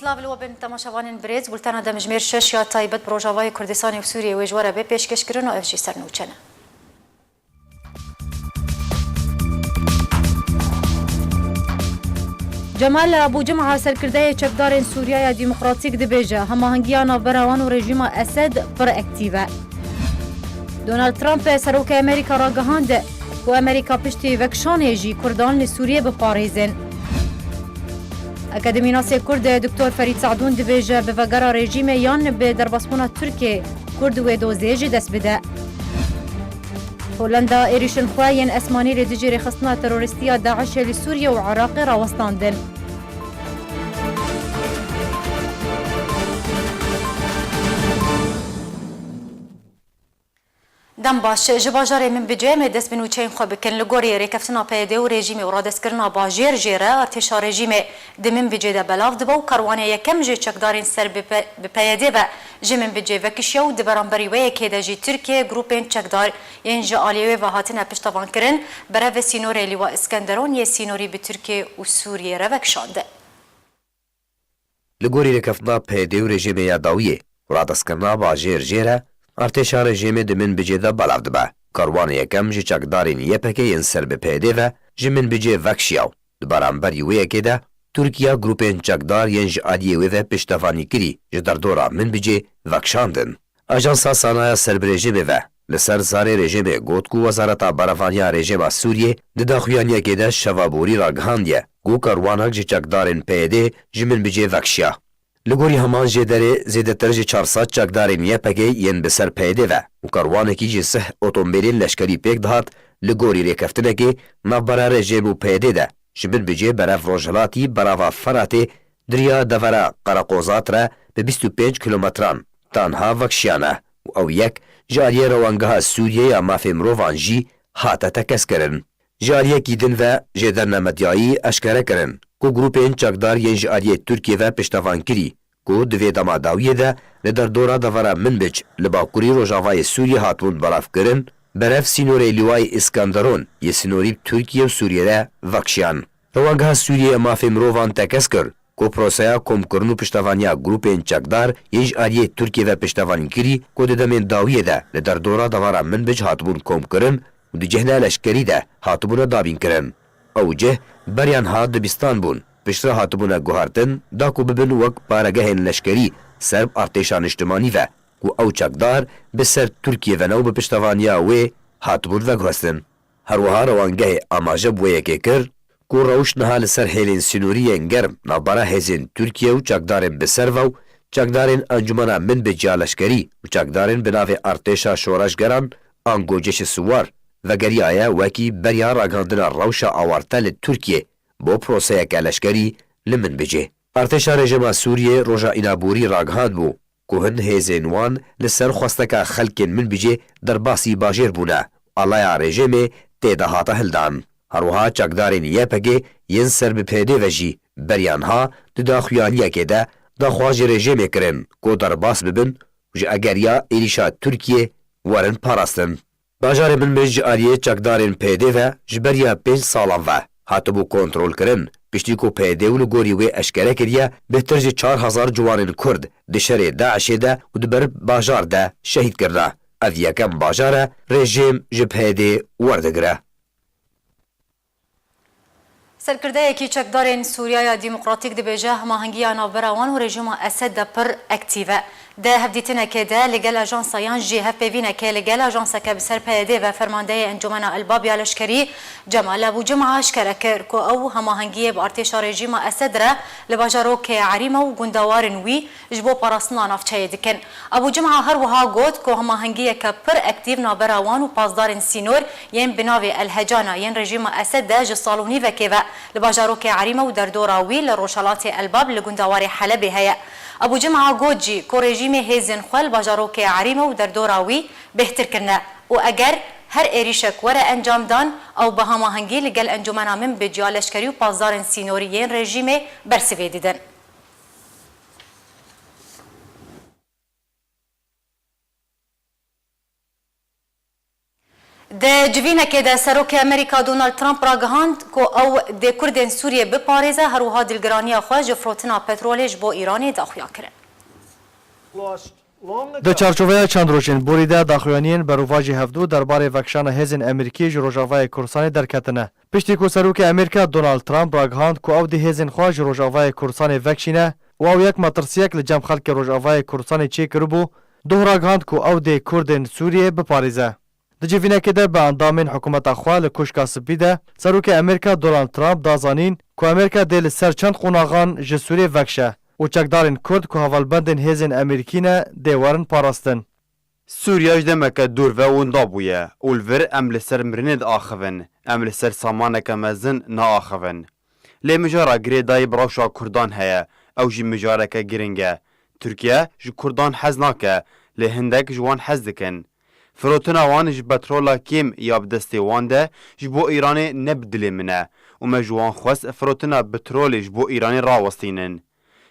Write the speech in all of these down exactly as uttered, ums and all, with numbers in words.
Silav li we bin temaşevanên birêz, bultena demjimêr şeş ya taybet bi Rojavayê Kurdistanê û Sûriyê wê ji we re bê pêşkêşkirin û ev jî ser nûçe ne. Cemal Abu Cimha, serkirdeyê çekdarên Sûriyeya Demokratîk dibêje, hemahengiya navbera wan û rejîma Esed pir aktîv e. Donald Trump, serokê Amerîka ragihand ku Amerîka piştî vekişanê jî Kurdan li Sûriyê biparêzin. Akademînasê Kurd Doktor Ferîd Sadûn dibêje, bi vegera rejîmê yan bi derbasbûna Tirkiyê Kurd wê dozê ji dest bide. Holenda êrîşên xwe yên esmanî li dijî rêxistina terorîstî ya DAIŞê li Sûriye û Iraqê rawestandin. Dem baş, ji bajarê Minbicê em ê dest bi nûçeyên xwe bikin. Li gorî rêkeftina P Y D û rejîmê û radestkirina bajêr jê re, artêşa rejîmê di Minbicê de belav dibe û karwanê yekem ji çekdarên ser bi P-, bi P Y D ve ji Minbicê vekişiye û di beramberî wê yekê de jî Tirkiye grûpên çekdar yên ji aliyê wê ve hatine piştevankirin, berevê sînorê Lîwa Îskenderon yê sînorî bi Tirkiye û Sûriyê re vekişandin. Li gorî rêkeftina P Y D û rejîmê ya dawiyê û radestkirina bajêr jê re, artêşa rejîmê di Minbicê de belav dibe. Karwanê yekem ji çekdarên Y P G yên ser bi P Y D ve ji Minbicê vekişiya û di beramberî wê yekê de Tirkiye grûpên çekdar yên ji aliyê wê ve piştevanî kirî ji derdora Minbicê vekişandin. Ajansa Sanaya ser bi rejîmê ve li ser zarê rejîmê got ku Wezareta Berevaniya Rejîma Sûriyê di daxuyaniyekê de şeva borî ragihandiye ku karwanek ji çekdarên P Y D ji Minbicê vekişiya. Li gorî heman jêderê, zêdetir ji çar sed çekdarên Y P G yên bi ser P Y D ve û karwanekî ji sih otomobîlên leşkerî pêk dihat, li gorî rêkeftinekê navbera rejîm û P Y D de ji Minbicê berev rojhilatî berava Feratê di riya devera Qereqozat re bi bîst û pênc kilometran tanha vekişiyane û ew yek ji aliyê Rewangeha Sûriyê ya Mafê Mirovan jî hate tekezkirin. Ji aliyekî din ve jêderine medyayî eşkere kirin ku grûpên çekdar yên ji aliyê Tirkiyê ve piştevan kirî ku di vê dema dawiyê de li derdora devera Minbic li bakurî rojavayê Sûriyê hatibûn belavkirin, berev sînorê Lîwayê Îskenderon yê sînorî bi Tirkiye û Sûriyê re vekişiyan. Rewangeha Sûriyê ya Mafê Mirovan tekez kir ku proseya komkirin û piştevaniya grûpên çekdar yên ji aliyê Tirkiyê ve piştevanî kirî ku di demên dawiyê de li derdora devera Minbic hatibûn komkirin û di cihna leşkerî de hatibûne dabînkirin. Ew cih beriya niha dibistan bûn, piştre hatibûne guhertin da ku bibin wek paregehên leşkerî ser bi artêşa niştimanî ve ku ew çekdar bi ser Tirkiyê ve ne û bi piştevaniya wê hatibûn veguhestin. Her wiha rewangehê amaje bi wê yekê kir ku rewş niha li ser hêlên sînorî yên germ navbera hêzên Tirkiye û çekdarên bi ser ve û çekdarên Encûmena Minbic ya leşkerî û çekdarên bi navê Artêşa Şoreşgeran ango Ceşê Siwar vegeriyaye, wekî beriya ragihandina rewşa awarte li Tirkiye bo proseyeke leşkerî li Minbicê. Artêşa rejîma Sûriyê roja înaborî ragihandbû ku hin hêzên wan li ser xwesteka xelkên Minbicê derbasî bajêr bûne, alaya rejîmê tê de hate hildan. Her wiha çekdarên Y P G yên ser bi P Y D ve jî beriya niha di daxuyaniyekê de daxwaz ji rejîmê kirin ku derbas bibin û ji egeriya êrîşa Tirkiyê werin parastin. Bajarê Minbic ji aliyê çekdarên P Y D ve ji beriya pênc salan ve hatibû kontrolkirin, piştî ku P Y D û li gorî wê eşkere kiriye, bêhtir ji çar hezar ciwanên Kurd di şerê DAIŞê de û di ber bajar de şehîd kirine. Ev yekem bajar e rejîm ji P Y D werdigire. Serkirdeyekî çekdarên Sûriyeya Demokratîk dibêje, hemahengiya navbera wan û rejîma Esed de pir aktîv e. Di hevdîtinekê de li gel ajansa yan jî hevpeyvînekê li gel ajanseke bi ser P Y D ve fermandeyê Encûmena Elbab ya Leşkerî Cemal Ebû Cimha eşkere kir ku ew hemahengiyê bi artêşa rejîma Esed re li bajarokê Erîme û gundewarên wî ji bo parastina navçeyê dikin. Ebû Cimha her wiha got ku hemahengiyeke pir aktîv navbera wan û pasdarên sînor yên bi navê El Hecana yên rejîma Esed de ji sal û nîvekê ve li bajarokê Erîme û derdora wî li rojhelatê Elbab li gundewarê Helebê heye. Ebû Cimha got jî ku rejîmê hêzên xwe li bajarokê Erîme û derdora wî bêhtir kirine û eger her êrîşek were encamdan, ew bi hemahengî li gel Encûmena Minbic ya Leşkerî û pasdarên sînorî yên rejîmê bersivê didin. Di civînekê de Serokê Amerîka Donald Trump ragihand ku ew dê Kurdên Sûriyê biparêze, her wiha dilgiraniya xwe ji firotina petrolê ji bo Îranê daxuya kirin. Di çarçoveya çend rojên borî de daxuyaniyên berovajî hevdû derbarê vekişana hêzên Amerîkî ji Rojavayê Kurdistanê derketine. Piştî ku Serokê Amerîka Donald Trump ragihand ku ew dê hêzên xwe ji Rojavayê Kurdistanê vekişîne û ew yek metirsiyek li cem xelkê Rojavayê Kurdistanê çêkiribû, doh ragihand ku ew dê Kurdên Sûriyê biparêze. Di civînekê de bi endamên hikûmeta xwe li Koşka Spî de Serokê Amerîka Donald Trump da zanîn ku Amerîka dê li ser çend qonaxan ji Sûriyê vekişe û çekdarên Kurd ku hevalbendên hêzên Amerîkî ne dê werin parastin. Sûriya ji demeke dûr ve winda bûye û li vir em li ser mirinê diaxivin, em li ser samaneke mezin naaxivin. Lê mijara girêdayî bi rewşa Kurdan heye, ew jî mijareke giring e. Tirkiye ji Kurdan hez nake, lê hindek ji wan hez dikin. Firotina wan ji petrola kêm ya bi destê wan de ji bo Îranê ne bi dilê min e û me ji wan xwest firotina petrolê ji bo Îranê rawestînin.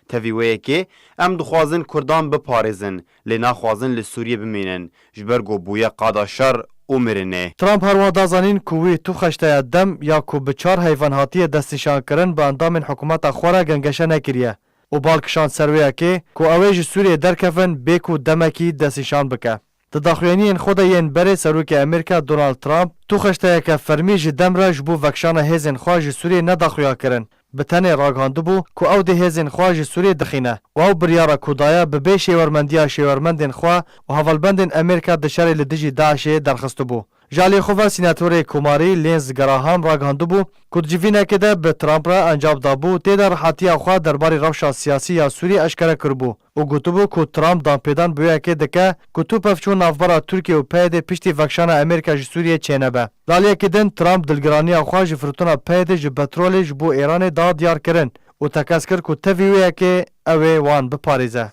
Tevî wê yekê, em dixwazin Kurdan biparêzin, lê naxwazin li Sûriyê bimînin, ji ber ku bûye qada şer û mirinê. Trump her wiha da zanîn ku wî tu xeşteya dem ya ku bi çar heyvan hatiye destnîşankirin bi endamên hikûmeta xwe re gengeşe nekiriye û bal kişand ser wê yekê ku ew ê ji Sûriyê derkevin bê ku demekî destnîşan bike. Di daxuyaniyên xwe de yên berê Serokê Amerîka Donald Trump tu xeşteyeke fermî ji dem re ji bo vekişana hêzên xwe ji Sûriyê nedaxuya kirin. Bi tenê ragihandibû ku ew dê hêzên xwe ji Sûriyê dixîne û ew biryara ku daye bi bê şêwermendiya şêwermendên xwe û hevalbendên Amerîka di şerê li dijî DAIŞê derxistibû. Ji aliyê xwe ve sînatorê Komarî Lindsey Graham ragihandibû ku di civînekê de bi Trump re encam dabû tê de rihatiya xwe derbarê rewşa siyasî ya Sûriyê eşkere kiribû û gotibû ku Trump danpêdan bi wê yekê dike ku tu pevçûn navbera Tirkiye û PYD'ê piştî vekişana Amerîka ji Sûriyê çênebe. Li aliyekî din Trump dilgiraniya xwe ji firotina PYD'ê ji petrolê ji bo Îranê da diyar kirin û tekez kir ku tevî wê yekê ew ê wan biparêze.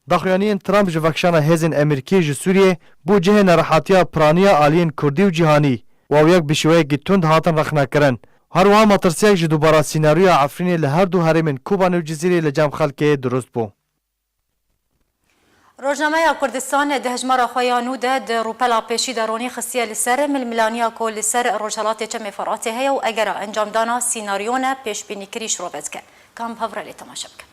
Daxuyaniyên Trump ji vekişana hêzên Amerîkî ji Sûriyê bû cihê nerihatiya piraniya aliyên Kurdî û cîhanî û ew yek bi şêweyekî tund hatin rexnekirin. Her wiha metirsiyek ji dubara sînaryoya Efrînê li her du herêmên Kobanê û Cizîrê li cem xelkê dirust bû. Rojnameya Kurdistan di hejmara xwe ya nû de di rûpela pêşî de ronî xistiye li ser milmilaniya ku li ser Rojhelatê Çemê Feratê heye û egera encamdana sînaryo ne pêşbînîkirî şirove dike. Kamp Hevrelê temaşe bikin.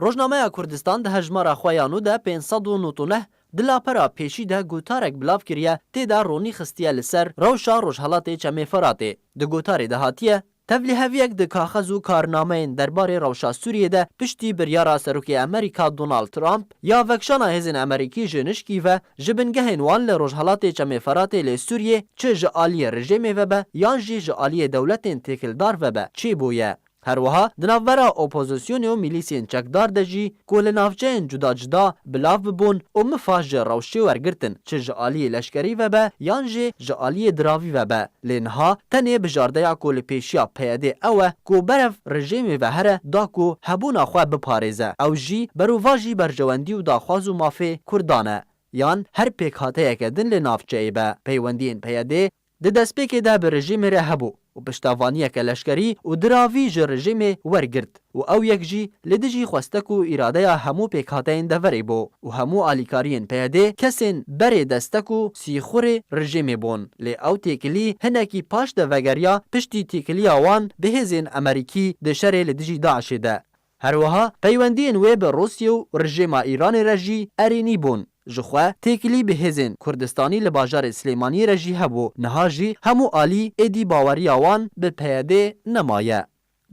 Rojnameya Kurdistan di hejmara xwe ya nû de pênc sed û nod û neh di lapera pêşî de gotarek bilav kiriye, tê de ronî xistiye li ser rewşa Rojhelatê Çemê Feratê. Di gotarê de hatiye, Tevliheviyek di kaxez û karnameyên derbarê rewşa Sûriyê de piştî biryara Serokê Amerîka Donald Trump ya vekişana hêzên Amerîkî ji nişkî ve ji bingehên wan li Rojhelatê Çemê Feratê lê Sûriyê çi ji aliyê rejêmê ve be yan jî ji aliyê dewletên têkildar ve be çêbûye. Her wiha di navbera opozisyonê û mîlîsên çekdar de jî ku li navçeyên cuda cuda bilav bibûn û mifa ji rewşê wergirtin, çi ji aliyê leşkerî ve be yan jî ji aliyê diravî ve be. Lê niha tenê bijardeya ku li pêşiya PYD'ê ew e ku berev rejêmê ve here da ku hebûna xwe biparêze. Ew jî berovajî berjewendî û daxwaz û mafê Kurdan e. Yan her pêkhateyeke din li navçeyê be. Peywendiyên PYD'ê di destpêkê de bi rejêmê re hebû û piştevaniyeke leşkerî û diravî ji rejêmê wergirt û ew yek jî li dijî xwestek û îradeya hemû pêkhateyên deverê bû û hemû alîkariyên PYD'ê kesên berê destek û sîxurê rejêmê bûn. Lê ew têkilî hinekî paş de vegeriya piştî têkiliya wan bi hêzên Amerîkî di şerê li dijî DAIŞê de. Her wiha peywendiyên wê bi Rûsya û rejêma Îranê re jî erênî bûn. Ji xwe têkilî bi hêzên Kurdistanî li bajarê Silêmaniyê re jî hebû. Niha jî hemû alî êdî baweriya wan bi PYD'ê nemaye.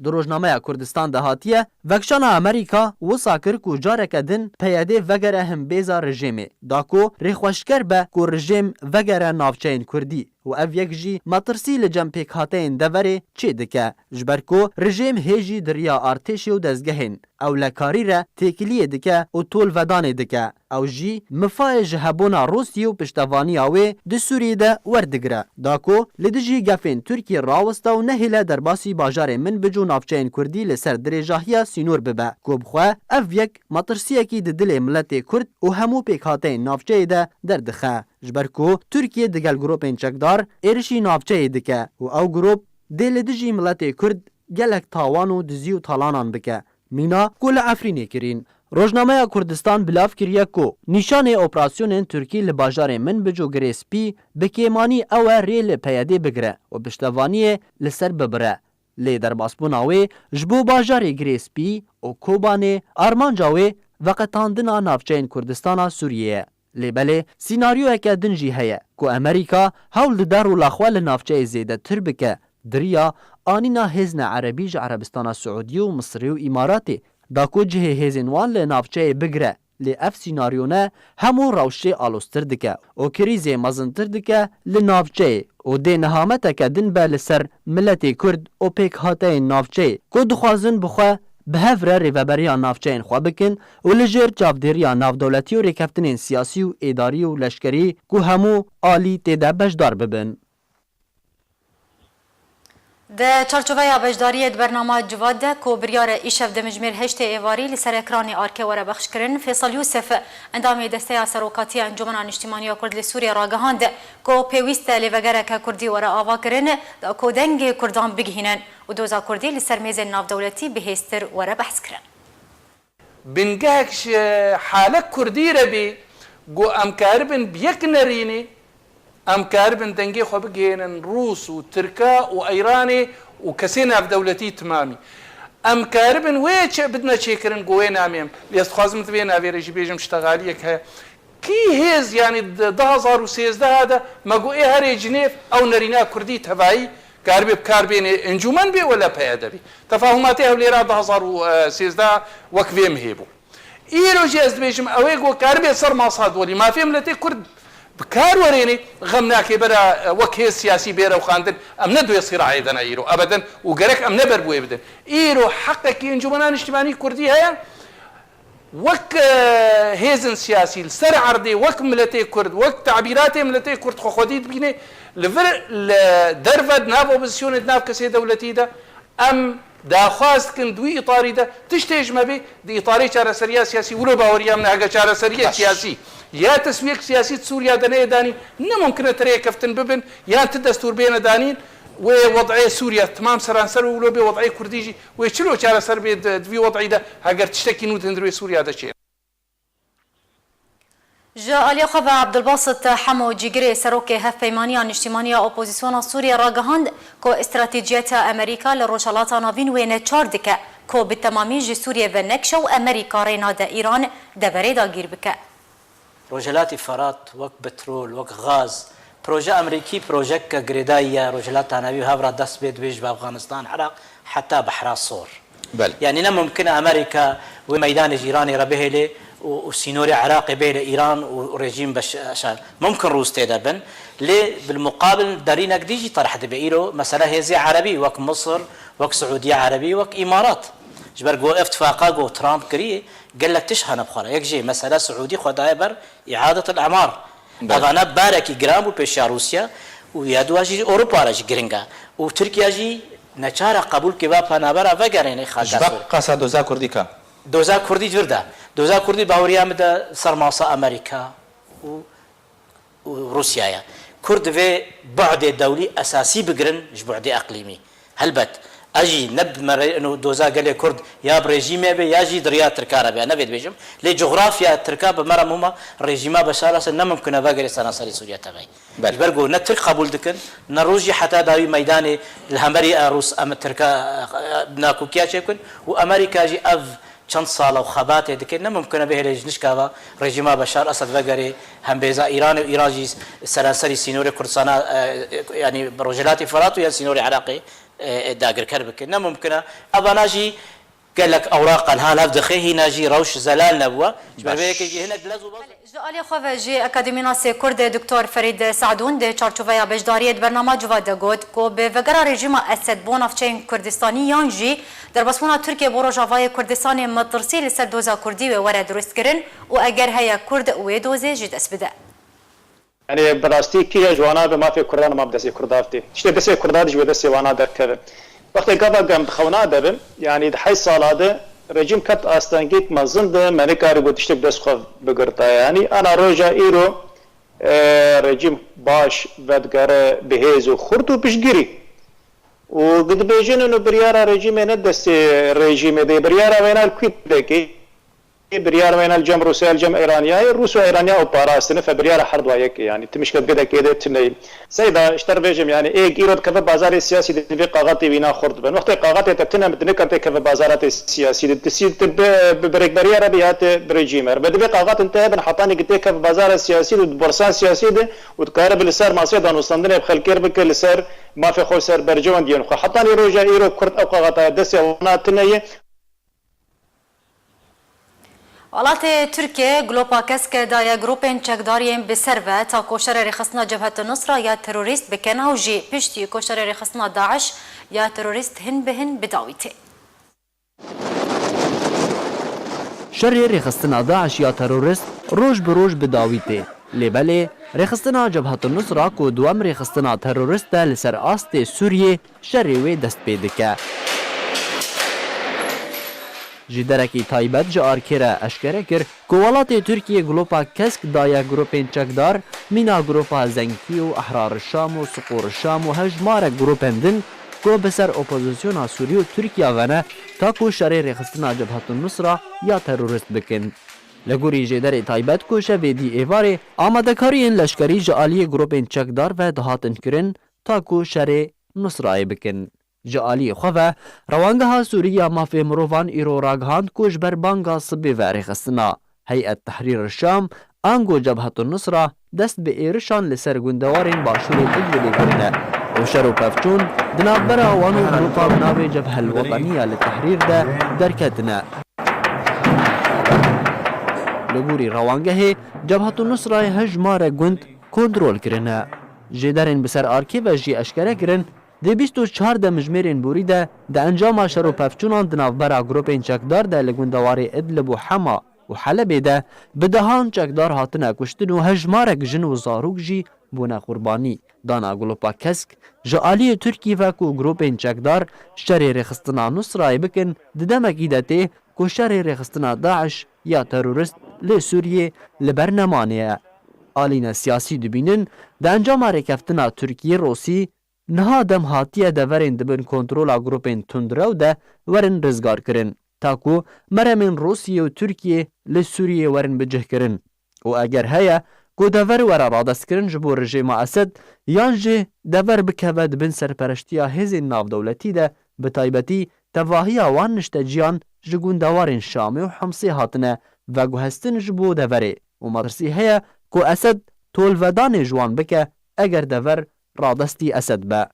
Di rojnameya Kurdistan de hatiye, vekişana Amerîka wisa kir ku careke din PYD'ê vegere himbêza rejêmê, da ku rêxweşker be ku rejêm vegere navçeyên Kurdî. û ev yek jî metirsî li cem pêkhateyên deverê çê dike, ji ber ku rejêm hê jî di riya artêşê û dezgehên ewlekarî re têkiliyê dike û tolvedanê dike. Ew jî mifayê ji hebûna Rûsiyê û piştevaniya wê di Sûriyê de werdigire, da ku li dijî gefên Tirkiyê raweste û nehêle derbasî bajarê Minbic û navçeyên Kurdî li ser dirêjahiya sînor bibe, ku bi xwe ev yek metirsiyekî di dilê miletê Kurd û hemû pêkhateyên navçeyê de derdixe. Ji ber ku Tirkiye digel grûpên çekdar êrişî navçeyê dike û ew grûp dê li dijî miletê Kurd gelek tawan û dizî û talanan bike, mîna ku li Efrînê kirîn. Rojnameya Kurdistan bilav kiriye ku nîşanê operasyonên Tirkî li bajarê Minbic û Girê Spî bi kêmanî ew e rê li P Y D bigire û piştevaniyê li ser bibire. Lê derbasbûna wê ji bo bajarê Girê Spî û Kobanê armanca wê veqetandina navçeyên Kurdistana Sûriyê ye. Lê belê sînaryoyeke din jî heye ku Amerîka hewl dide rola xwe li navçeyê zêdetir bike, di riya anîna hêzên erebî ji Erebistana Siûdî û Misirê û Îmaratê da ku cihê hêzên wan li navçeyê bigire. Lê ev sînaryo ne hemû rewşê aloztir dike û krîzê mezintir dike li navçeyê û dê nehameteke din be li ser miletê Kurd û pêkhateyên navçeyê ku dixwazin bi xwe bi hev re rêveberiya navçeyên xwe bikin û li jêr çavdêriya navdewletî û rêkeftinên siyasî û êdarî û leşkerî ku hemû alî tê de beşdar bibin. Di çarçoveya beşdariyê di bernama Civat de ku biryar e îşev dimijmêr heştê êvarî li ser ekranê ARKê were bexşkirin, Fêsal Yûsif, endamê Desteya Serokatiya Encûmena Niştîmaniya Kurd li Sûriyê ragihand ku pêwîst e lêvegereke Kurdî were avakirin da ku dengê Kurdan bigihînin û doza Kurdî li ser mêzên navdewletî bihêztir were behskirin. Bingehek ji halek kurdî re bî, ku em karibin bi yek nerînî, em karibin dengê xwe bigihênin Rûs û Tirka û Eyranê û kesê navdewletî timamî. Em karibin wê çi bidine çêkirin ku wê namê em. Lê ez dixwazim di vê navê re jî bêjim ştegaliyek heye. Kî hêz, yanî di du hezar û sêzdeh de me got ê herê Cinêv ew nerîna kurdî tevayî karibe bi kar bêne, encûmen bê wele P Y D bê. Tefahûmatê Hewlêra du hezar û sêzdeh wek vê mihê bû. Îro jî ez dibêjim ew ê got karibe ser masa dolî mafê miletê kurd bi kar werêne, xem nake bera wek hêz siyasî bê rewxandin. Em ne di wê sîrayê de ne îro ebeden û gerek em ne ber bi wê bidin. Îro heqekî Encûmena Niştimanî Kurdî heye. Wek hêzên siyasî li ser erdê, wek miletê Kurd, wek tabîratê miletê Kurd xwe xwedî dibîne, li vir, li derve, di nav opozîsyonê, di nav kesê dewletî de, em daxwaz dikin di wî îtarî de tiştê ji me bê, di îtarê çareseriya siyasî, wilo baweriya min e, heke çareseriyek siyasî ya teswiyek siyasî di Sûriya de neyê danîn, ne mumkin e ti rêkeftin bibin, yan ti destûr bêne danîn, wê wed'ê Sûriya temam seranser û wilo bê wed'ê Kurdî jî. Wê çilo çareser bê di, di vî wed'î de heger tiştekî nû di hundirê Sûriya de çêne. Ji aliyê xwe ve Ebdulbasit Hemo Cîgirê serokê Hevpeymaniya Niştîmaniya Opozîsyona Sûriyê ragihand ku stratejiyeta Amerîka li Rojhelata Navîn wê neçar dike ku bi temamî ji Sûriyê ve nekşe û Amerîka rê nade Îran deverê dagîr bike. Rojhelatî Ferat wek petrol, wek gaz, proje Amerîkî projeyeke girêdayî ye, Rojhelata Navî û hev re dest pê dibê ji bi Afganistan, Iraq heta Behra Sor. Belê. Yanî ne mumkin e Amerîka wê meydanê ji Îranê re bihêle û, û sînorê Iraqê bihêle Îran û rejîm Beşar. Mumkin Rûs tê de bin. Lê bilmuqabil derînek dî jî terh dibe. Îro mesele hêzê erebî wek Misir, wek Siûdiya Erebî, wek Îmarat. Ji ber ku ev tifaqa ku Trump kirî, gelek tişt hene bi xwe re. Yek jê mesele Siûdî xwe daye ber îadetil emar. Belê. Evana barekî giran bû pêşiya Rûsya û ya dua jî Ewropa re jî giring e. Û Tirkiye jî neçar e qebûlkê va penabera vegerêne xaka Sûriyê. Ji ber qasa doza kurdî ka. Doza kurdî ji vir de. Doza kurdî baweriya min de ser masa Amerîka û û Rûsya ye. Kurd divê bu'dê dewlî esasî bigirin ji bu'dê eqlîmî. Helbet, ez jî ne bi me re ino doza gelê Kurd ya bi rejîmê be ya jî di riya Tirka re be, ne vê dibêjim. Lê cografya Tirka bi me re mûma rejîma Beşar Esed ne mumkin e vegerê seranserê Sûriye tevayî. Belê. Ji ber ku ne Tirk qebûl dikin, ne Rûs jî heta dawî meydanê li hemberî Rûs em Tirka, e, e, nakokiya çêbikin û Amerîka jî ev çend sal e û xebatê dike, ne mumkin e bihêle ji nişka ve rejîma Beşar Esed vegerê hembêza Îranê û Îran jî seranserî sînorê Kurdistana, e, e, yanî Rojhilatê Firat û yan sînorê Iraqê, e, e, dagirker bike. Ne mumkin e. Evana jî gelek ewraq e, niha li hev dixe, hîna jî rewş zelal nebûye. Ji ber vê yekê jî hinek lez û bez. Ji aliyê xwe ve jî akademînasê Kurd Doktor Ferîd Sadûn di çarçoveya beşdariyê di bernama Civak de got ku bi vegera rejîma Esed bo navçeyên Kurdistanî yan jî derbasbûna Tirkiyê bo Rojavayê Kurdistanê metirsî li ser doza Kurdî wê were dirustkirin û eger heye Kurd wê dozê ji dest bide. Yanî bi rastî kîja ji wana be mafê Kurdan û maf destê Kurda tê. Tiştê destê Kurda de ji wê destê wana derkeve. Wextê gava ku em di xewna de bin, yanî di heşt sala de rejîm ket astengîk mezin de me nikarîbû tiştek bi dest xwe bigirta. Yanî ana roja îro, e, rejîm baş vedigere bi hêz û xurt û piştgirî. Û dibêjin ino biryara rejîmê ne destê rejîmê de, biryara wêna li kû derkê. biryar wêna li cem Rûsya, li cem Îraniya ye. Rûs û Îraniya ew parastine, fe biryara her dua yek e, yanî ti mişket gedekê de tune ye. Seyda, ji te re bêjim, yanî êk îro dikeve bazarê siyasî de divê qaxetê wîna xurt bin. Wextê qaxetê te tune, tu nikare têkeve bazara tê siyasî de. Tu sî, tu bi, bi, bi rêkberiya re bî ya te bi rejîm re. Ve divê qaxetên te hebin, hetanî ki têkeve bazara siyasî de, di borsan siyasî de û dikare bi li ser masê danûstandinê bi xelkê re bike, li ser mafê xwe, li ser berjewendiyên xwe. Hetanî roja îro Kurd ew qaxeta destê wana tune ye. Welatê Tirkiye glopa keske daye grûpên çekdar yên bi ser ve ta ku şerê rêxistina Cebhet Nusra ya terorîst bikin ew jî piştî ku şerê rêxistina DAIŞ ya terorîst hin bi hin bi dawî tê. Şerê rêxistina DAIŞ ya terorîst roj bi roj bi dawî tê. Lê belê, rêxistina Cebhet Nusra ku duwem rêxistina terorîst e li ser astê Sûriyê, şerê wê dest pê dike. Ji derekî taybet ji Arkê re eşkere kir ku welatê Tirkiye glopa kesk daye grûpên çekdar, mîna grûpa Zenkî û Ehrar Şam û Siqûr Şam û hejmarek grûpên din ku bi ser opozisyona Sûrî û Tirkiya ve ne, ta ku şerê rêxistina Cebhetun Nusra ya terorîst bikin. Li gorî jêderê taybet ku şevê dî êvarê, amadekariyên leşkerî ji aliyê grûpên çekdar ve dihatin kirin, ta ku şerê Nusrayê bikin. Ji aliyê xwe ve, Rewangeha Sûrî ya Mafê Mirovan îro ragihand ku ji ber banga sibê ve rêxistina Heyet Tehrîr Şam, ango Cebhetun Nusra, dest bi êrişan li ser gundewarên başûrê Idlibê kirine û şer û pevçûn di navbera wan û grûpa bi navê Cebhel Weteniya li Tehrîr de derketine. Li gorî rewangehê, Cebhetun Nusrayê hejmarek gund kontrol kirine. Jêderên bi ser arkê ve jî eşkere kirin, di bîst û çar demjimêrên borî de di encama şer û pevçûnan di navbera grûpên çekdar de li gundewarê Idlib û Hema û Helebê de bi dehan çekdar hatine kuştin û hejmarek jin û zarok jî bûne qurbanî. Dana glopa kesk ji aliyê Tirkî ve ku grûpên çekdar şerê rêxistina Nusrayê bikin, di demekî de tê ku şerê rêxistina DAIŞ ya terorîst li Sûriyê li ber nemanê ye. Alîne siyasî dibînin, di encama rêkeftina Tirkî-Rûsî niha dem hatiye deverên di bin kontrola grûpên tundrew de werin rizgarkirin, ta ku meremên Rûsiyê û Tirkiyê li Sûriyê werin bicihkirin. Û eger heye ku dever were radestkirin ji bo rejîma Esed, yan jî dever bikeve di bin serpereştiya hêzên navdewletî de, bi taybetî tevahiya wan nişteciyan ji gundewarên Şamê û Himsê hatine veguhestin ji bo deverê û metirsî heye ku Esed tolvedanê ji wan bike eger dever radestî Esed be.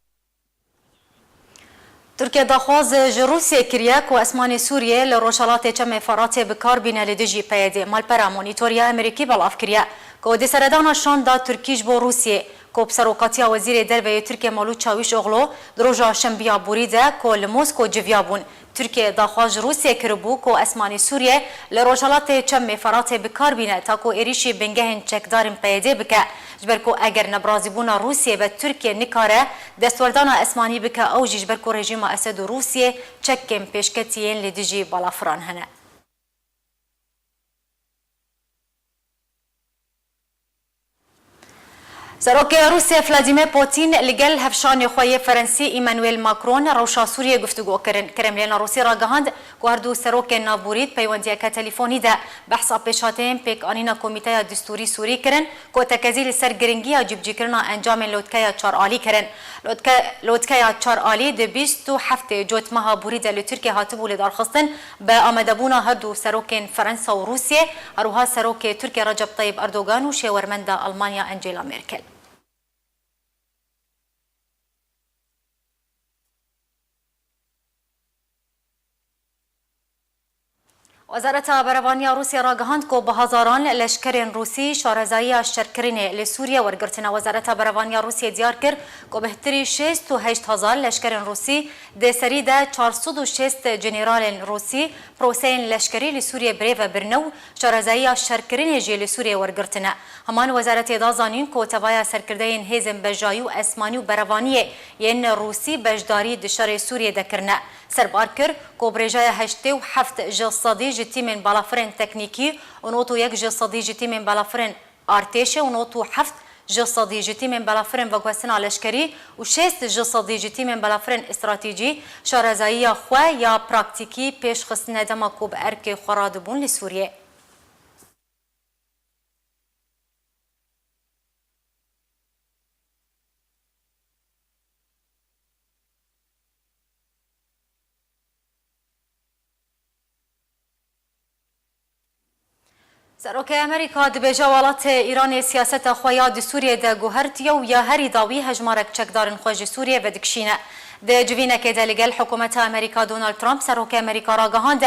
Tirkiye daxwaz ji Rûsiyê kiriye ku esmanê Sûriyê li rojhelatê Çemê Feratê bi kar bîne li dijî P Y D'ê. Malpera Monitor ya Amerîkî belav kiriye ku di seredana şanda Tirkî ji bo Rûsiyê, ku bi serokatiya Wezîrê Derve yê Tirkiye Mevlût Çawîşoglu di roja Şembiya borî de ku li Mosko civiya bûn, Tirkiye daxwaz ji Rûsiyê kiribû ku esmanê Sûriyê li rojhelatê Çemê Feratê bi kar bîne ta ku êrîşî bingehên çekdarên P Y D'ê bike. Ji ber ku eger nebirazîbûna Rûsiyê be, Tirkiye nikare destwerdana esmanî bike, ew jî ji ber ku rejîma Esed û Rûsiyê çekên pêşketî yên li dijî balafiran hene. Serokê Rûsya Vladimir Putin li gel hevşanê xwe yê Ferensî Emmanuel Macron rewşa Sûriyê guftûgo kirin. Kremlîna Rûsî ragihand ku her du serokên navborî di peywendiyeke telîfonî de behsa pêşhateyên pêkanîna Komîteya Distûrî Sûrî kirin ku tekezî li ser giringiya cîbicîkirina encamên lotkeya çar alî kirin. Lotke-, lotkeya çar alî di bîst û heftê Cotmeha borî de li Tirkiye hatibû lidarxistin. Bi amadebûna her du serokên Ferensa û Rûsiyê, her wiha serokê Tirkiye Recep Tayyip Erdogan û şêwermenda Almanya Angela Merkel. Wezareta Berevaniya Rûsya ragihand ku bi hezaran leşkerên Rûsî şarezayiya şerkirinê li Sûriyê wergirtine. Wezareta Berevaniya Rûsiyê diyar kir ku bêhtirî şêst û heşt hezar leşkerên Rûsî, di serî de çar sed û şêst jeneralên Rûsî proseyên leşkerî li Sûriyê birêvebirine û şarezayiya şerkirinê jî li Sûriyê wergirtine. Heman wezaretê da zanîn ku tevaya serkirdeyên hêzên bejayî û esmanî û berevaniyê yên Rûsî beşdarî di şerê Sûriyê de kirine. Serbar kir ku bi rêjaya heştê û heft ji sedî ji tîmên balafirên teknîkî û nod û yek ji sedî ji tîmên balafirên artêşê û nod û heft ji sedî ji tîmên balafirên veguhestina leşkerî û şêst ji sedî ji tîmên balafirên stratejî şarezayiya xwe ya praktîkî pêş xistine dema ku bi erkê xwe radibûn li Sûriyê. Serokê Amerîka dibêje welatê Îranê siyaseta xwe ya di Sûriyê de guhertiye û ya herî dawî hejmarek çekdarên xwe ji Sûriyê vedikişîne. Di civînekê de li gel hikûmeta Amerîka Donald Trump, serokê Amerîka ragihand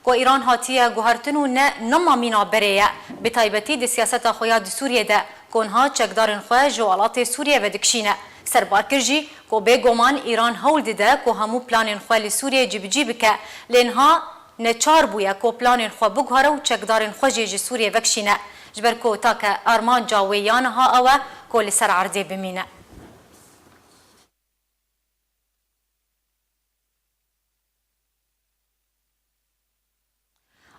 ku Îran hatiye guhertin û ne nema mîna berê ye. Bi taybetî di siyaseta xwe ya di Sûriyê de ku niha çekdarên xwe ji welatê Sûriyê vedikişîne. Serbar kir jî ku bêguman Îran hewl dide ku hemû planên xwe li Sûriyê cibicî bike. Lê niha neçar bûye ku planên xwe biguhere û çekdarên xwe jî ji Sûriyê vekişîne, ji ber ku take armanca wê ya niha ew e ku li ser erdê bimîne.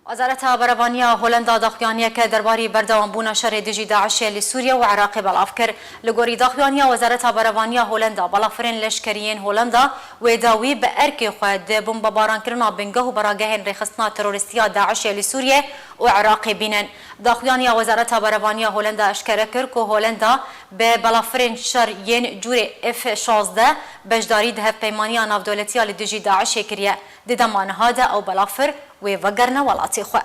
Wezareta Berevaniya Holenda daxuyaniyeke derbarî berdewambûna şerê dijî DAIŞê li Sûriye û Iraqê belav kir. Li gorî daxuyaniya Wezareta Berevaniya Holenda, balafirên leşkerî yên Holenda wê dawî bi erkê xwe di bombebaran kirina bingeh û beragehên rêxistina terorîstî ya DAIŞê li Sûriye û Iraqê bînin. Daxuyaniya Wezareta Berevaniya Holenda eşkere kir ku Holenda bi balafirên şer yên cûrê F şazdeh beşdarî di hevpeymaniya navdewletî ya li dijî DAIŞê kiriye. Di dema niha de ew balafir wê vegerine welatê xwe.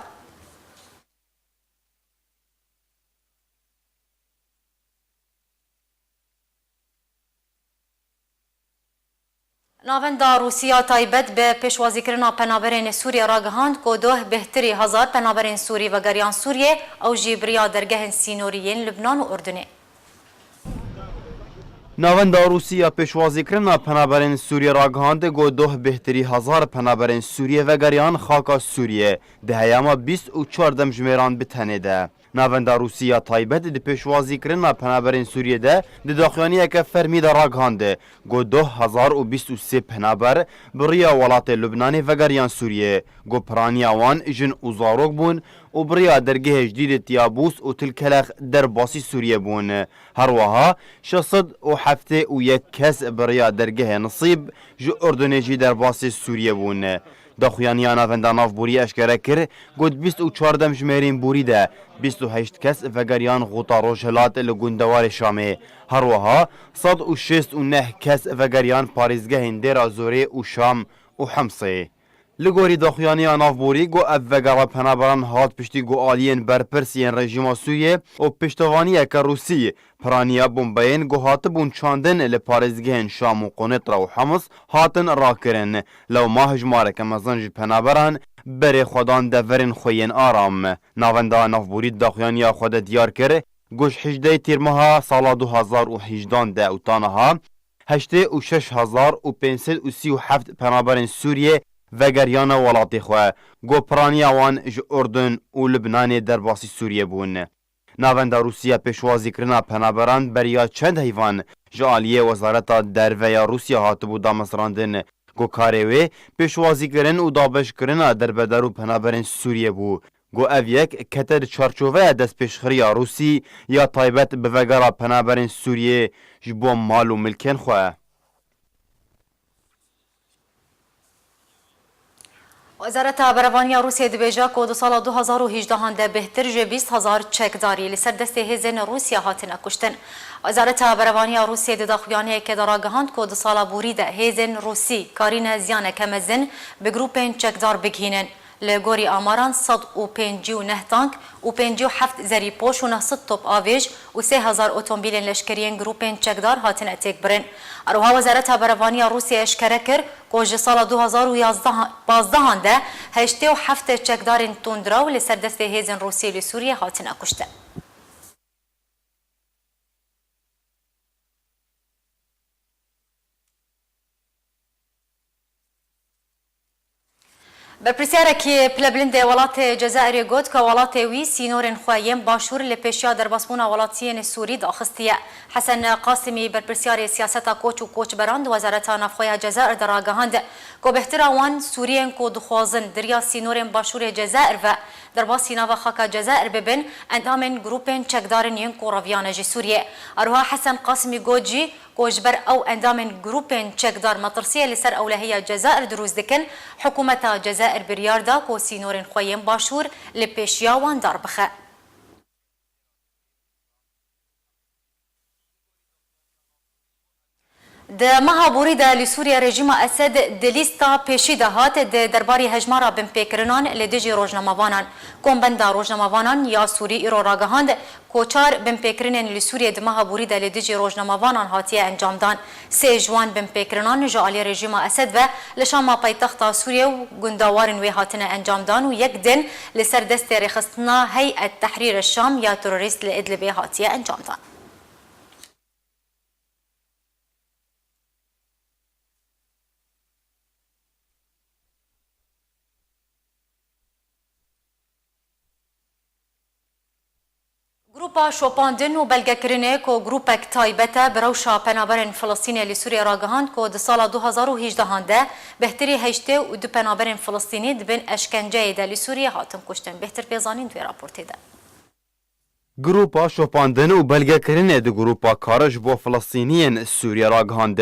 Navenda Rûsî ya taybet bi pêşwazîkirina penaberên Sûriyê ragihand ku doh bêhtirî hezar penaberên Sûrî vegeriyan Sûriyê, ew jî bi riya dergehên sînorî yên Lubnan û Urdunê. Navenda Rûsî ya pêşwazîkirina penaberên Sûriyê ragihand ku doh bêhtirî hezar penaberên Sûriyê vegeriyan xaka Sûriyê di heyama bîst û çar demjimêran bi tenê de. Navenda Rûsî ya taybet di pêşwazîkirina penaberên Sûriyê de di daxuyaniyeke fermî de ragihand ku doh hezar û bîst û sê penaber bi riya welatê Lubnanê vegeriyan Sûriyê, ku piraniya wan jin û zarok bûn û bi riya dergehê jidîdê Tiyabûs û Til Kelex derbasî Sûriyê bûn. Her wiha şeş sed û heftê û yek kes bi riya dergehê Nisîb ji Urdunê jî derbasî Sûriyê bûn. Daxuyaniya Navenda Navborî eşkere kir ku di bîst û çar demjimêrên borî de bîst û heşt kes vegeriyan xuta Rojhilat li gundewarê Şamê. Her wiha sed û şêst û neh kes vegeriyan parêzgehên Dêra Zorê û Şam û Himsê. Li gorî daxuyaniya navborî, ku ev vegera penaberan hat piştî ku aliyên berpirs yên rejîma Sûriyê û piştevaniyeke Rûsî piraniya bombeyên ku hatibûn çandin li parêzgehên Şam û Qunetra û Hems hatin rakirin. Lewma hejmareke mezin ji penaberan berê xwe dan deverên xwe yên aram. Navenda navborî di daxuyaniya xwe de diyar kir, ku ji hejdehê Tîrmeha sala du hezar û hejdan de û ta niha heştê û şeş hezar û pênc sed û sî û heft penaberên Sûriyê vegeriyane welatê xwe, ku piraniya wan ji Urdun û Lubnanê derbasî Sûriyê bûn. Navenda Rûsya pêşwazîkirina penaberan beriya çend heyvan ji aliyê Wezareta Derve ya Rûsya hatibû damezrandin, ku karê wê pêşwazîkirin û dabeşkirina derbedar û penaberên Sûriyê bû. Ku ev yek kete di çarçoveya destpêşxiriya Rûsî ya taybet bi vegera penaberên Sûriyê ji bo mal û milkên xwe. Wezareta Berevaniya Rûsiyê dibêje ku di sala du hezar û hejdehan de bêhtir ji bîst hezar çekdarî li ser destê hêzên Rûsya hatine kuştin. Wezareta Berevaniya Rûsiyê di daxuyaniyekê de ragihand ku di sala borî de hêzên Rûsî karîne ziyaneke mezin bi grûpên çekdar bigihînin. Li gorî amaran sed û pêncî û neh tank û pêncî û heft zerîpoş û neh sed topavêj û sê hezar otomobîlên leşkerî yên grûpên çekdar hatine têkbirin. Her wiha Wezareta Berevaniya Rûsiyê eşkere kir ku ji sala du hezar û yazdeh, pazdehan de heştê û heft çekdarên tundraw li ser destê hêzên Rûsî li Sûriyê hatine kuştin. Berpirsyarek pilebilind ê welatê Cezayirê got ku welatê wî sînorên xwe yên başûr li pêşiya derbasbûna welatiyên Sûrî daxistiye. Hesen Qasimî, berpirsyarê siyaseta koç û koçberan di Wezareta Navxwe ya Cezayir de ragihand ku bêhtira wan Sûriyên ku dixwazin di riya sînorên başûrê Cezayir ve derbasî nava xaka Cezayir bibin, endamên grûpên çekdar in yên ku reviyane ji Sûriyê. Her wiha Hesen Qasimî got jî, ku ji ber ew endamên grûpên çekdar metirsiyê li ser ewlehiya Cezayir dirûst dikin, hikûmeta Cezayir biryar da ku sînorên xwe yên başûr li pêşiya wan darbixe. Di meha borî de li Sûriye rejîma Esed di lîsta pêşî de hat di derbarî hejmara binpêkirinan li dijî rojnamevanan. Kombenda Rojnamevanan ya Sûrî îro ragihand ku çar binpêkirinên li Sûriyê di meha borî de li dijî rojnamevanan hatiye encamdan. Sê ji wan binpêkirinan ji alî rejîma Esed ve li Şama paytexta Sûriyê û gundewarên wê hatine encamdan û yek din li ser destê rêxistina Heyet Tehrîr Şam ya terorîst li Idlibê hatiye encamdan. Grûpa Şopandin û Belgekirinê ku grûpek taybet e, bi rewşa penaberên Filistînê li Sûriyê ragihand ku di sala du hazar û hejdehan de bêhtirî heştê û du penaberên Filistînî di bin eşkenceyê de li Sûriyê hatin kuştin. Bêhtir pê zanîn di wê raportê de. Grûpa Şopandin û Belgekirinê di Grûpa Kar ji bo Filistîniyên Sûriyê ragihand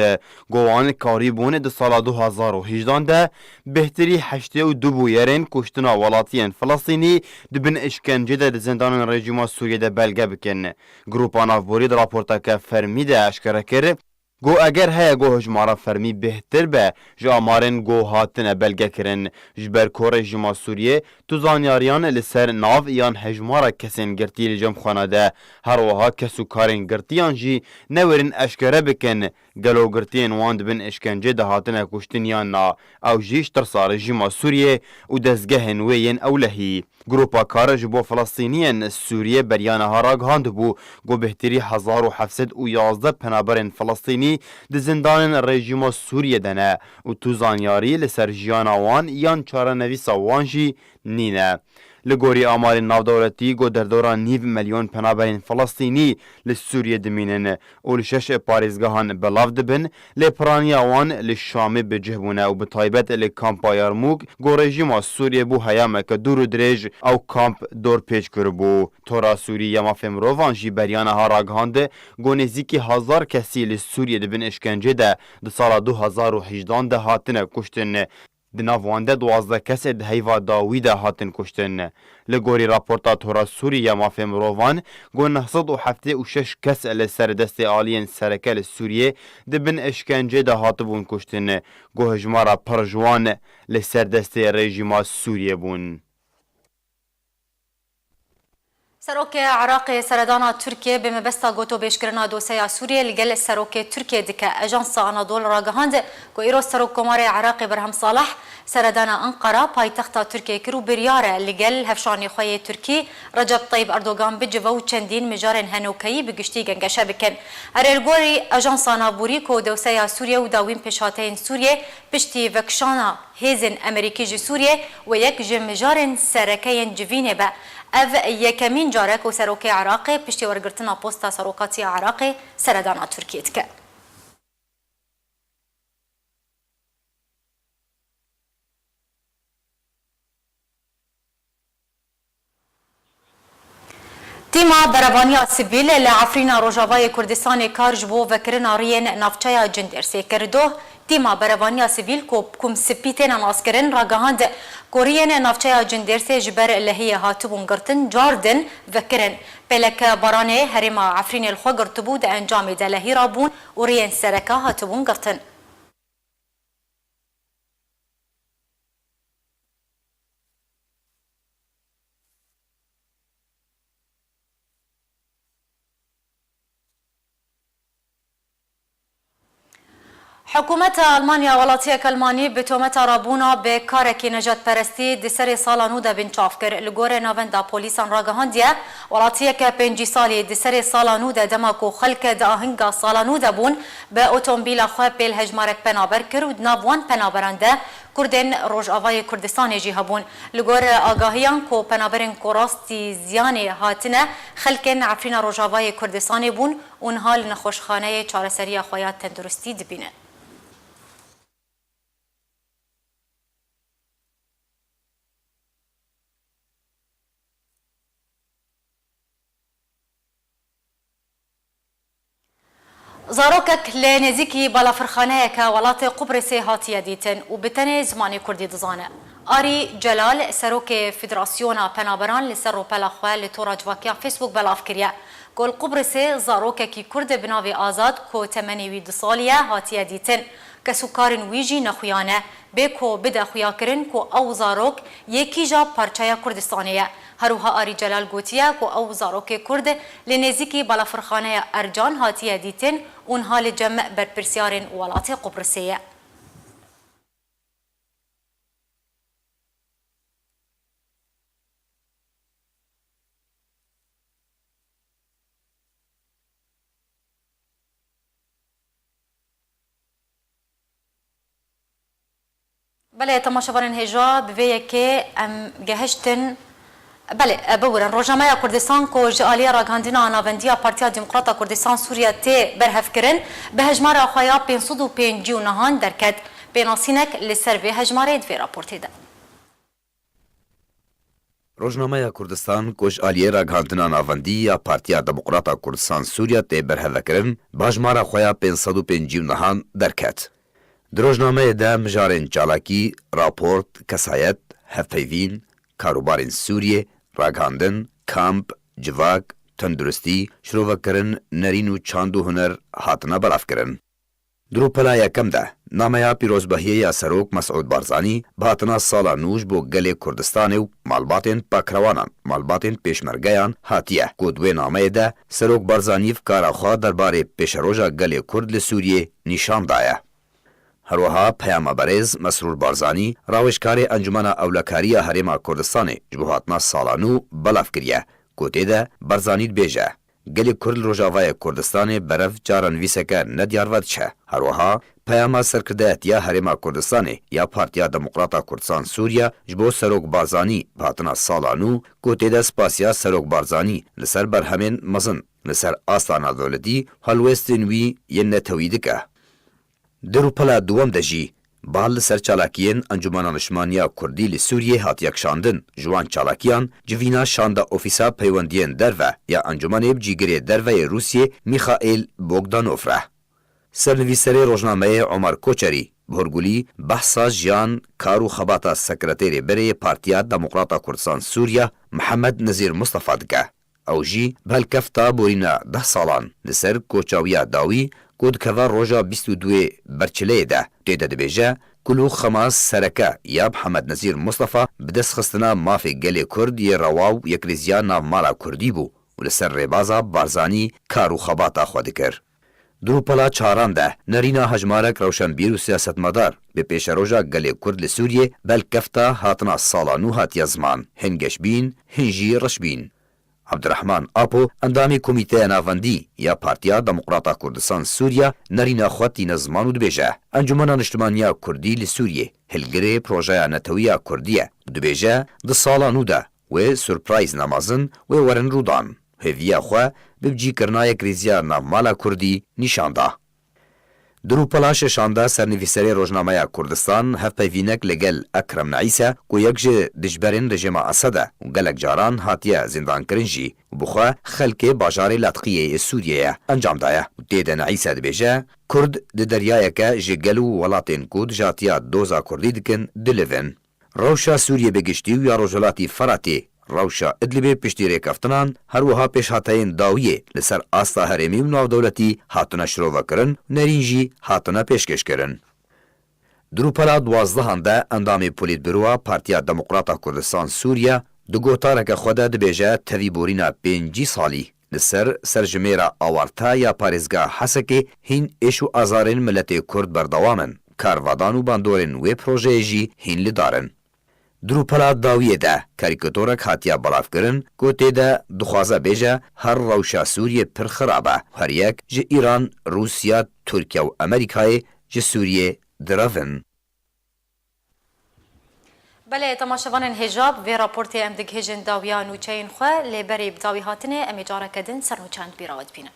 ku wan karîbûn di sala du hazar û hejdehan de bêhtirî heştê û du bûyerên kuştina welatiyên Filistînî di bin îşkencê de di zindanên rejîma Sûriyê de belge bikin. Grûpa Navborî di raporteke fermî de eşkere kir, Got, eger heye ku hejmara fermî bêhtir be ji amarên ku hatine belgekirin, ji ber ku rejîma Sûriyê tu zanyariyan li ser nav yan hejmara kesên girtî li cem xwe nade, her wiha kes û karên girtiyan jî newêrin eşkere bikin, gelo girtiyên wan di bin îşkencê de hatine kuştin yan na, ew jî ji tirsa rejîma Sûriyê û dezgehên wê yên ewlehî. Grûpa Kar ji bo Filistîniyên Sûriyê beriya niha ragihandibû ku bêhtirî hezar û heft sed û yazdeh penaberên Filistînî di zindanên rejîma Sûriyê de ne û tu zanyarî li ser jiyana wan yan çarenivîsa wan jî nîne. Li gorî amarên navdewletî, ku derdora nîv milyon penaberên Filistînî li Sûriyê dimînin û li şeş parêzgehan belav dibin, lê piraniya wan li Şamê bi cih bûne û bi taybet li kampa Yarmûk, ku rejîma Sûriyê bo heyameke dûr û dirêj ew kamp dorpêç kiribû. Tora Sûrî ya Mafê Mirovan jî beriya niha ragihand, ku nêzîkî hezar kesî li Sûriyê di bin îşkencê de di sala du hazar û hejdehan de hatine kuştin. Di nav wan de duwazdeh kes ê di heyva dawî de hatin kuştin. Li gorî raporta Tora Sûrî ya Mafê Mirovan, ku neh sed û heftê û şeş kes li ser destê aliyên sereke li Sûriyê di bin îşkencê de hatibûn kuştin, ku hejmara pir ji wan li ser destê rejîma Sûriyê bûn. Serokê Iraqê seredana Tirkiyê bi mebesta gotobêjkirina dosyeya Sûriyê li gel Serokê Tirkiyê dike. Ajansa Anadolu ragihand ku îro Serokkomarê Iraqê Berhem Salih seredana Enqera, paytexta Tirkiyê kir û biryar e li gel hevşanê xwe yê Tirkî Recep Tayyip Erdogan bicive û çendîn mijarên henokeyî bi giştî gengeşe bikin. Erê li gorî Ajansa Navborî ku dosyeya Sûriyê û dawîn pêşhateyên Sûriyê piştî vekişana hêzên Amerîkî ji Sûriyê wê yek ji mijarên sereke yên civînê be. Ev yekemîn car e ku Serokê Iraqê piştî wergirtina posta serokatiya Iraqê seredana Tirkiyê dike. Tîma Berevaniya Sivîl li Efrîna Rojavayê Kurdistanê kar ji bo vekirina riyên navçeya Cindêrsê kir. Doh, Tîma Berevaniya Sivîl ku bi Kum Spî têne naskirin, ragihand ku riyên navçeya Cindêrsê ji ber lehiyê hatibûn girtin, car din vekirin. Pêleke baranê herêma Efrînê li xwe girtibû, di encamê de lehî rabûn û riyên sereke hatibûn girtin. Hikûmeta Almanya welatiyeke Almanî bi tometa rabûna bi karekî nejadperestî di serê sala nû de binçav kir. Li gorî navenda polîsan ragihandiye, welatiyeke pêncî salî di serê sala nû de, dema ku xelk di ahinga sala nû de bûn, bi otomobîla xwe pêl hejmarek penaber kir û di nav wan penaberan de Kurdên Rojavayê Kurdistanê jî hebûn. Li gor agahiyan ku penaberên ku rastî ziyanê hatine, xelkên Efrîna Rojavayê Kurdistanê bûn û niha li nexweşxaneyê çareseriya xwe ya tenduristî dibînin. Zarokek li nêzîkî balafirxaneyeke welatê Qubrisê hatiye dîtin û bi tenê zimanê kurdî dizane. Arî Celal, serokê Federasyona Penaberan, li ser rûpela xwe li tora civakiya Facebook belav kiriye. Ku li Qubrisê zarokekî Kurd bi navê Azad ku temenê wî du salî ye hatiye dîtin. Kesûkarên wî jî nexuya ne. Bê ku bide xuyakirin ku ew zarok yê kîja parçeya Kurdistanê ye. Herwiha Arî Celal gotiye ku ew zarokê Kurd li nêzîkî balafirxaneya Ercan hatiye dîtin û niha li cem berpirsyarên welatê Qubrisê ye. Belê, temaşevanên hêja, bi vê yekê em gehiştin. Belê, e, biwirin. Rojnameya Kurdistan ku ji aliyê ragihandina navendiya Partiya Demokrata Kurdistan Sûriye tê berhevkirin, bi hejmara xwe ya pênc sed û pêncî û nehan derket. Pênasînek li ser vê hejmarê di vê raportê de. Rojnameya Kurdistan ku ji aliyê ragihandina navendî ya Partiya Demokrata Kurdistan Sûriye tê berhevekirin, bi hejmara xwe ya pênc sed û pêncî û nehan derket. Di rojnameyê de mijarên çalakî, raport, kesayet, hevpeyvîn, karûbarên Sûriyê, ragihandin, kamp, civak, tenduristî, şirovekirin, nerîn û çand û huner hatine belavkirin. Di rûpela yekem de, nameya pîrozbahiyê ya Serok Mesûd Barzanî bi hatina sala nû ji bo gelê Kurdistanê û malbatên pakrewanan, malbatên pêşmergeyan hatiye, ku di wê nameyê de Serok Barzanî fikara xwe derbarê pêşeroja gelê Kurd li Sûriyê nîşan daye. Herwiha peyama berêz Mesrûr Barzanî, rawêjkarê Encûmena Ewlekariya Herêma Kurdistanê ji bo hatina sala nû belav kiriye, ku tê de Barzanî dibêje, Gelê Kurd li Rojavayê Kurdistanê berev çarenivîseke nediyar ve diçe. Herwiha peyama serkirdeyetiya Herêma Kurdistanê ya Partiya Demokrata Kurdistan Sûriye ji bo Serok Barzanî bi hatina sala nû, ku tê de spasiya Serok Barzanî li ser berhemên mezin li ser asta navdewletî, helwestên wî yên netewî dike. Di rûpela duwem de jî bal li ser çalakiyên Encûmena Niştimaniya Kurdî li Sûriyê hatiye kişandin. Ji wan çalakiyan civîna şanda Ofîsa Peywendiyên Derve ya Encûmenê bi cîgirê derve yê Rûsiyê Mîxaîl Bogdanov re. Sernivîserê rojnameyê Omer Koçerî bi hurgulî behsa jiyan, kar û xebata Sekreterê Berê yê Partiya Demokrata Kurdistan Sûriye Mihemed Nezîr Mustafa dike. Ew jî bi helkefta borîna deh salan li ser koça wî ya dawî ku dikeve roja bîst û duyê Berçileyê de, tê de dibêje, Kul û xema sereke ya Mihemed Nezîr Mustafa bi destxistina mafê gelê Kurd yê rewa û yekrêziya navmala Kurdî bû û li ser rêbaza Barzanî kar û xebata xwe dikir. Di rûpela çaran de nerîna hejmarek rewşenbîr û siyasetmedar bi pêşeroja gelê Kurd li Sûriyê bi helkefta hatina sala nû hatiye ziman. Hin geş bîn, hin jî reş bîn. Abdurrahman Apo, endamê Komîteya Navendî ya Partiya Demokrata Kurdistan Sûriye, nerîna xwe tîne ziman û dibêje, Encûmena Niştimaniya Kurdî li Sûriyê hilgirê projeya netewî ya Kurdî ye û dibêje, di sala nû de wê surprayzna mezin wê werin rûdan. Hêviya xwe bi bicîkirina yekrêziya navmala Kurdî nîşan da. Di rûpela şeşan de sernivîserê rojnameya Kurdistan hevpeyvînek li gel Ekrem Neîse ku yek ji dijberên rejîma Esed e û gelek caran hatiye zîndankirin jî û bi xwe xelkê bajarê Latqiyê yê Sûriyê ye, encam daye û tê de Neîse dibêje, Kurd di deryayeke ji gel û welatên ku dijatiya doza Kurdî dikin, dilivin. Rewşa Sûriyê bi giştî û ya Rojhilatî Feratê, rewşa Idlibê piştî rêkeftinan, her wiha pêşhateyên dawiyê li ser asta herêmî û navdewletî hatine şirovekirin û nerîn jî hatine pêşkêşkirin. Di rûpela duwazdehan de endamê Polîtbûroya Partiya Demokrata Kurdistan Sûriye di gotareke xwe de dibêje tevî borîna pêncî salî li ser serjimêra awarte ya parêzgeha Hesekê hîn êş û azarên miletê Kurd berdewam in. Karvedan û bandorên wê projeyê jî hîn li dar in. Di rûpela dawiyê de karîkatorek hatiye belavkirin ku tê de dixwaze bêje her rewşa Sûriyê pir xirab e. Her yek ji Îran, Rûsya, Tirkiye û Amerîkayê ji Sûriyê direvin. Belê, temaşevanên hêja, bi vê raportê em digihêjin dawiya nûçeyên xwe, lê berî bi dawî hatinê em ê careke din ser nûçeyan di bîra we dibînin.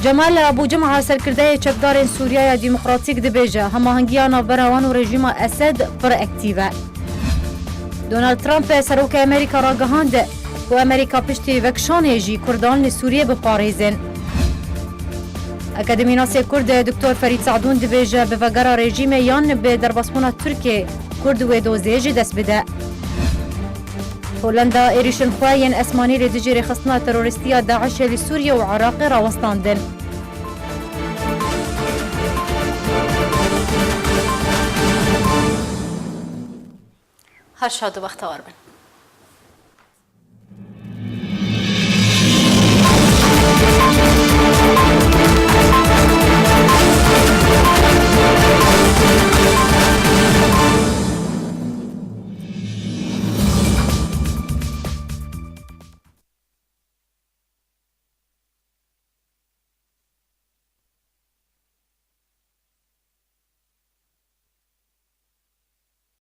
Cemal Abu Cuma, serkirdeyê çekdarên Sûriyeya Demokratîk, dibêje, hemahengiya navbera wan û rejîma Esed pir aktîv e. Donald Trump, serokê Amerîka, ragihand ku Amerîka piştî vekişanê jî Kurdan li Sûriyê biparêzin. Akademînasê Kurd Doktor Ferîd Sadûn dibêje, bi vegera rejîmê yan bi derbasbûna Tirkiyê, Kurd wê dozê ji dest bide. Holenda êrîşên xwe yên esmanî li dijî rêxistina terorîstî ya DAIŞê li Sûriye û Iraqê rawestandin. Her şad û bextewar bin.